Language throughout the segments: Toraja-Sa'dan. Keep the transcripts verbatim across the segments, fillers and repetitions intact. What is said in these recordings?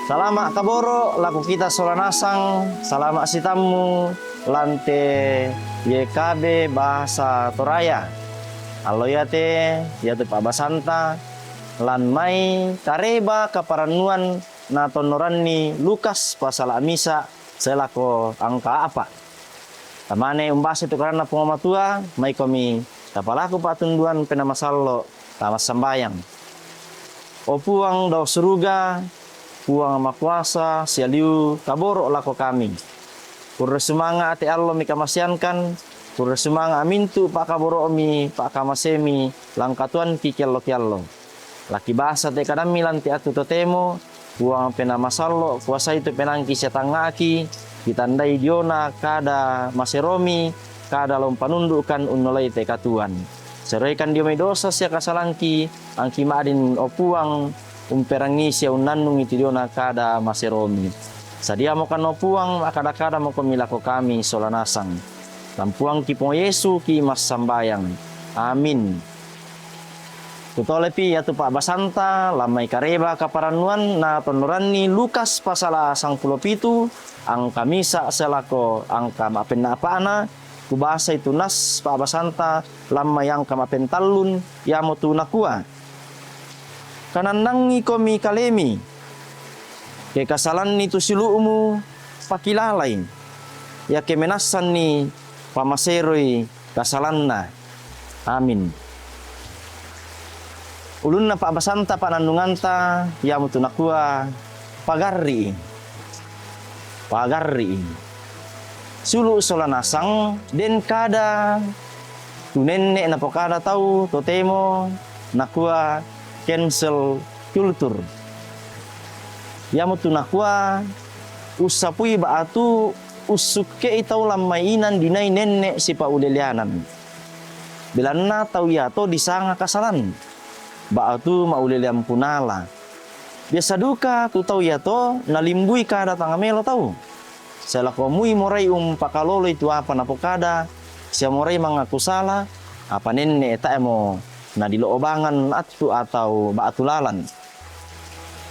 Salama' kaboro' lako kita sola nasang, salama' sitammu lan te Y K B Bahasa Toraya. Allo iate iatu pa'basanta lan mai kareba kaparannuan natonnoranni Lukas pasala' misa' sae lako angka a'pa'. Tamane umbasa tu karanna Puang Matua, maikomi tapalaku pa'tunduan Penaa Masallo', tama sambayang. O Puang dao suruga, Puang makuasa sialiu kaboro' lako kami. Kurre sumanga' ate allo mikamaseankan, kurre sumanga' mintu' pa'kaboro'mi, pa'kamasemi, langkatuanki kiallo-kiallo. Laki basa te kadammi lan te attu totemo, Puang Penaa Masallo', kuasai tu penaangki sia tangnga'ki, kitandai diona kada maseromi, kada la umpanundu'kan unnolai te katuoan. Seroikan dio mai dosa sia kasalangki, angki ma'din o Puang, umperangi sia unnannungi tu diona kada maseromi. Sadiamokan o Puang, ma'kada-kada mokomi lako kami sola nasang. Lan Puangki Puang Yesu ki massambayang. Amin. Kutolepi iatu pa'basanta, lan mai kareba kaparannuan natonnoranni Lukas pasala' sangpulo pitu, angka misa' sae lako angka ma'penna'pa'na, kubasai tu nas pa'basanta lan mai angka ma'pentallun, iamotu nakua, Kanannangikomi kalemi, ke kasalanni tu siulu'mu, pakilalai, iake menassanni, pamaseroi kasalanna. Amin. Ulunna pa'basanta, pa'nannunganta, iamotu nakua, pagarri'i. Pagarri'i. Siulu' sola nasang, den kada tu nenne' napokada tau totemo, nakua cancel culture. Iamotu nakua, ussapui ba'tu ussukke'i tau lan mai inang dinai nenne' sipa'uleleanan. Belanna tau iato disanga kasalan, ba'tu ma'ulelean punala. Biasa duka tu tau iato nalimbui kada tang melo tau. Sae lako mui morai umpakaloloi tu apa napokada, sia morai mangaku sala, apa nenne' tae'mo nadilo'bangan attu atau ba'tu lalan.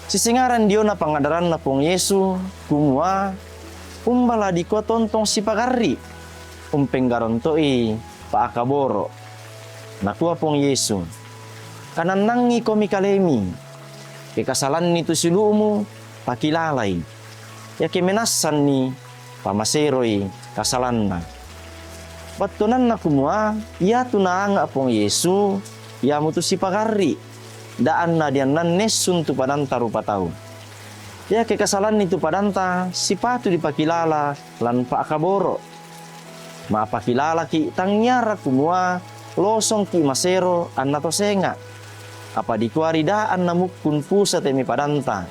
Sisingaran diona pangadaranna Puang Yesu, kumua, umba la dikua tontong sipagarri', umpenggaronto'i pa'kaboro'. Nakua Puang Yesu, kanannangikomi kalemi, ke kasalanni tu siulu'mu, pakilalai. Iake menassanni, pamaseroi kasalanna. Battuananna kumua, iatu naanga' Puang Yesu, iamotu sipagarri', da' anna diannan nessun tu padanta rupa tau. Iake kasalanni tu padanta, sipatu dipakilala lan pa'kaboro'. Ma'pakilalaki' tangngiara kumua losongki' masero anna to senga'. Apa dikuari da' anna mukkun pusa te mai padanta.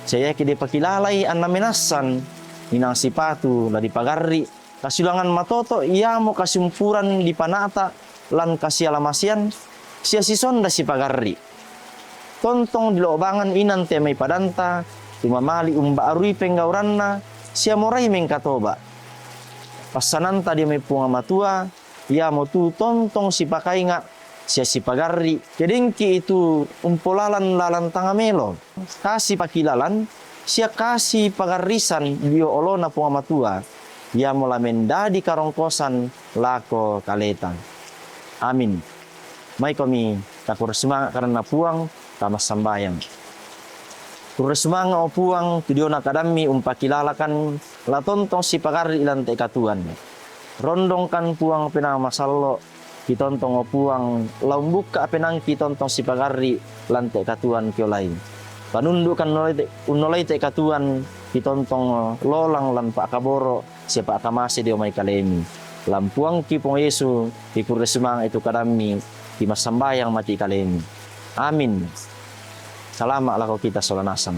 Sia iake dipakilalai anna menassan, inang sipatu la dipagarri', kasiulangan matoto' iamo kasumpuran dipana'ta lan kasialamasean, sia sisonda sipagarri'. Tontong dilo'bangan inang te mai padanta, tumamali umba'rui penggauranna, sia morai mengkatoba'. Passananta dio mai Puang Matua, iamotu tontong sipakainga' sia sipagarri', kedengki' itu umpolalan lalan tang melo. Kasi pakilalan, sia kasi pagarrisan dio olona Puang Matua, iamo la mendadi karongkosan lako kaleta. Amin. Maikomi takurre sumanga' karanna Puang, tama sambayang. Kurre sumanga' o Puang, tu diona kadammi umpakilalakan la tontong sipagarri' lan te katuoan. Rondongkan Puang Penaa Masallo', kitontong o Puang, la umbukka' penaangki tontong sipagarri' lan te katuoan kiolai. Panundu'kan unnolai te, unnolai te katuoan, kitontong lolang lan pa'kaboro', sia pa'kamase dio mai kalemi. Lan Puangki Puang Yesu, kikurre sumanga' itu kadammi, kimassambayang mati kalemi. Amin. Salama' lako kita sola nasang.